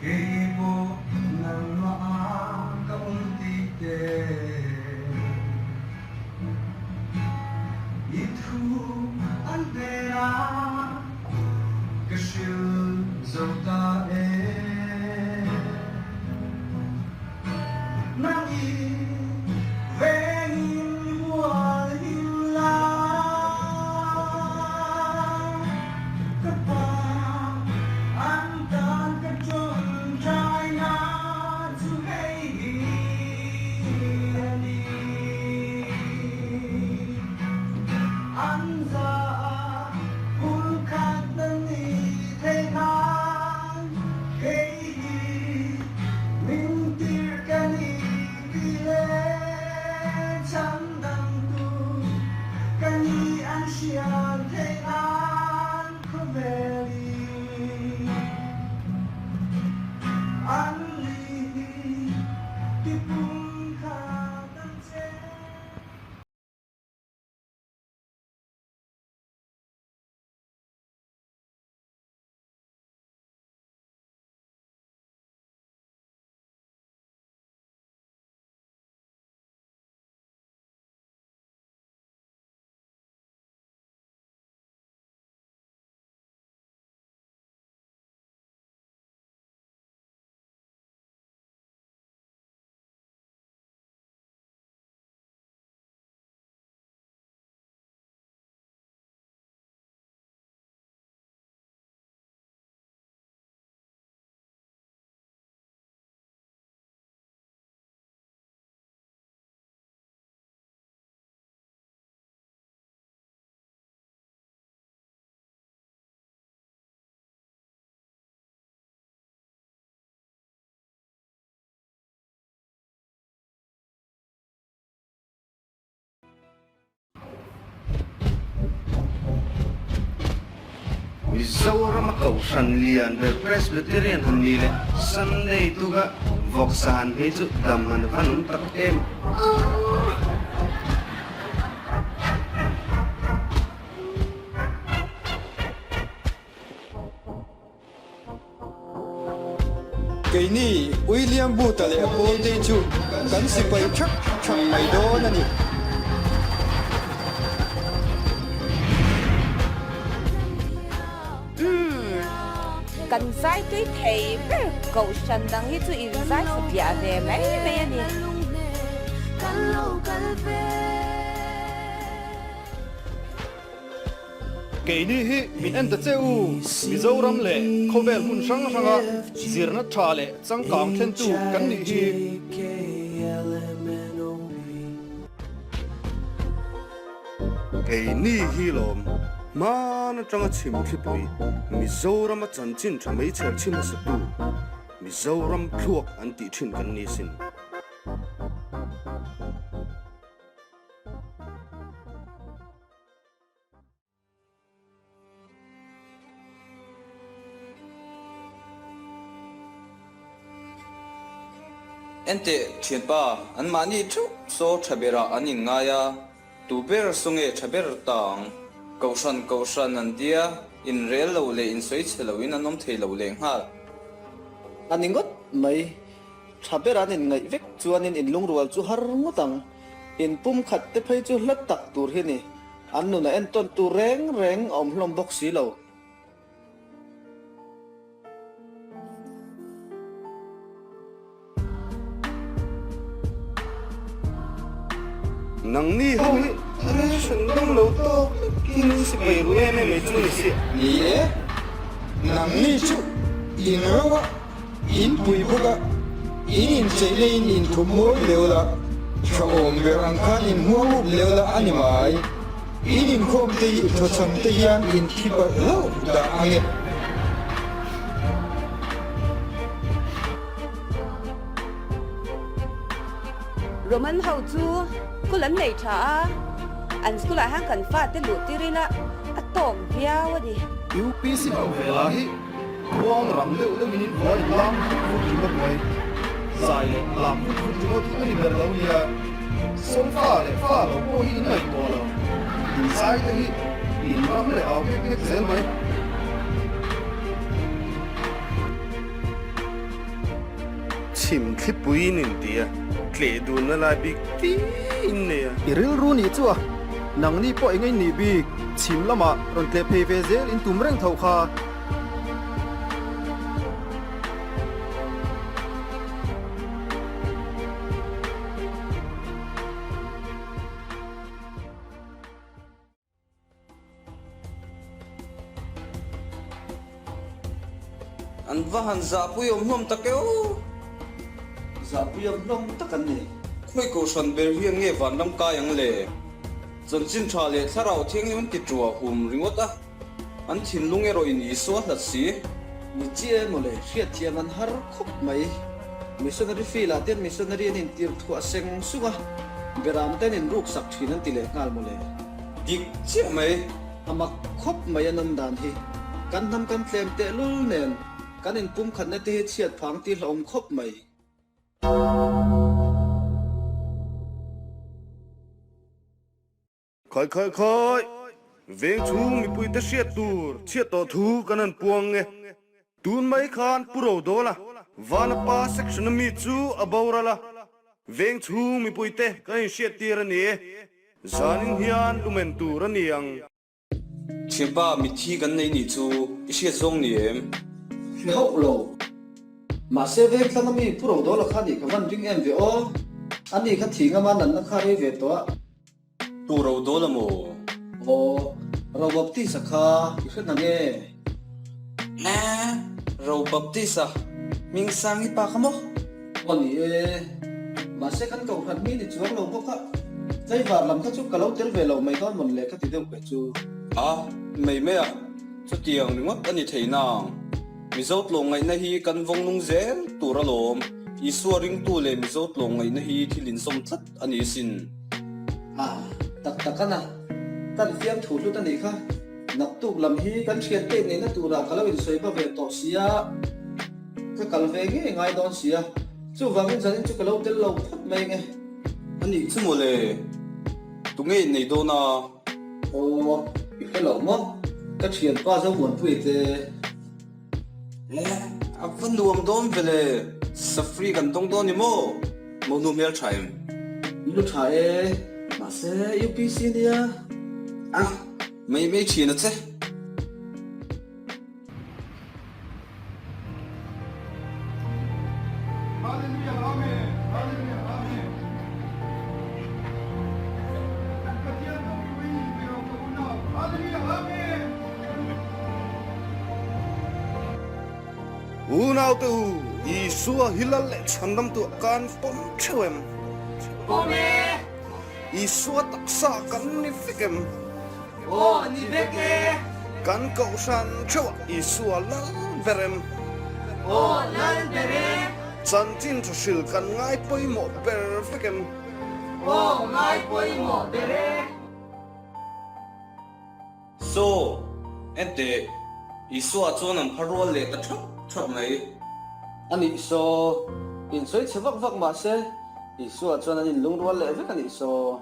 Kei pawh nangmah ah ka um ti te. I thu an hnenah ka hril zo ta e. Nang i vengin hual him la, ka pa an tan ka ṭawngṭaina chu hei hi a ni. An za ah pumkhat nan ni thei nan kei hi min tirh ka ni ti le chhandamtu ka ni an hriat theih nan khawvel in an ni hi ti pumkhat an che. Mizoram a kohhran lian ber Presbyterian han ni leh Sunday tuka vawksa han phei chu dam han van awm tak em. Keini William Booth-a leh a pawlte chu kan sipai thak thak mai dawn a ni. Umm, kan zai tui thei ber Kohhran dang hi chu in zai satliah ve mai mai a ni. Keini hi min en ta che u, Mizoram leh khawvel hmun hrang hranga zirna tha leh changkang thlentu kan nih hi. Keini hi lawm hman atanga chhim thlipui Mizorama chanchin tha mai chher chhin hmasatu Mizoram thluak an tih thin kan ni sin. Enteh, thianpa, anmahni theuh saw tha berah an inngai a, tu ber saw nge tha ber ta ang? Kohhran kohhran an tia, inrel lo leh insawi chhe loin an awm thei lo lehnghal. A ni ngawt mai, tha ber an inngaih vek chuanin inlungrual chu har ngawt ang. In pumkhat te phei chu hla tak tur hi ni. An nun a entawn tur reng reng a awm hlawm bawk si lo. Nangni ho hi ration dang lo tawk takin sipai ru em em mai chu ni si. Ni e, nangni chu in ro a. In pui bawk a, in incheina in inthup mawi leu la, tha awm ber ang khan in hmuam up leu la a ni mai. In inkhawm te hi thawchham te hian in thi palh hlauh dah ang e. Roman ho chu school an nei tha a, an school ah hian kan fate luh tir ila a tawk viau a ni. UPC ho ve la hi. Khuang ram deuh deuhin in buai lam vut vut ringawt mai. Zai leh lam vut vut ringawt hi a ni ber lo nia. Sawmfa leh fa lo pawh hi in ngaihtuah lo. In zai te hi in ram leh au nghek nghek zel mai. Chhim thlipui in inti a, tleh dunna lai bik tiin nei a. I rilru nih chu a, nangni pawh eng in nih bik, chhim lamah rawn tleh phei ve zel in tum reng tho kha. An va han zahpui awm hlawm tak e aw. Zahpui awm hlawm tak an ni. Khawi kohhran ber hian nge vanram kai ang le? Chanchin tha leh thlarau thianghlim an ti ṭuah hum ringawt a, an thinlung erawh in Isua hlat si. Ni chiah emaw le, hriatthiam an har khawp mai. Missionary field ah te missionary an intir thuah seng sung a, beram te an inruksak thin an ti leh nghal maw le. Dik chiah mai. A mak khawp mai an awm dan hi. Kan hnam kan tlem tehlul nen kan inpumkhatna te hi chhiat phang tih hlauhawm khawp mai. Khawi khawi khawi! Veng chhung mipuite hriat tur chhiat tawh thu kan han puang e. Tun mai khan Pu Rodawla, Vanapa section a mi chu a boral a, veng chhung mipuite kan inhriat tir a ni e. Zanin hian lumen tur a ni ang. Thianpa, mitthi kan nei nih chu i hriat zawng ni em? Hre hauh lo. Mahse vengthlang ami Pu Rodawla kha nih ka van ring em ve aw. Ani kha thi ngama nanna kha rei ve tawh a. Tu ro dawl a maw? Aw, Ro Baptist-a kha i hre hna nge? Nge, Ro Baptist-a hming sang i pa kha maw? Aw ni e, mahse kan kohhran mi ni chuang lo bawk a, tlaivar lam kha chu ka lo tel ve lo mai dawn mawn le ka ti deuh ve chu. A, mai mai a, chutiang ringawt a ni thei nang. Mizo tlawmngaihna hi kan vawng nung zel tur alawm, Isua ringtu leh Mizo tlawmngaihna hi thil inzawm tlat a ni asin. A, tak tak a na. Kan fiamthu hlut a nih kha. Naktuk lam hi kan thian pek neihna turah ka lo insawi va ve tawh sia, ka kal ve ngei ngai dawn sia. Chuvangin zanin chu ka lo tel lo phawt mai nge. A nih chu mawle, tunge innei dawn a? Aw, i hre lo maw? Ka thianpa Zomuanpuia te. Le, a va nuam dawn ve le, Safri kan dawng dawn ni maw? Monu hmel tha em? Monu tha e, mahse UPC nia. A, mai mai thin a che. Hallelujah Amen Hallelujah Amen Pathian ropui pe rawh ka unau Hallelujah Amen. Unaute u, Isua hi lal leh chhandamtu kan pawm theuh em? Pawm e! Isua taksa kan ni vek em? Aw, ni vek e! Kan kohhran theuhah Isua lal ber em? Aw, lal ber e! Chanchin tha hril kan ngai pawimawh ber vek em? Aw, ngai pawimawh ber e! Saw, enteh, Isua chuan an phar rual leh ta thap thap mai. A nih saw, insawi chhe vak vak mah se, Isua chuan an inlungrual leh vek a nih saw.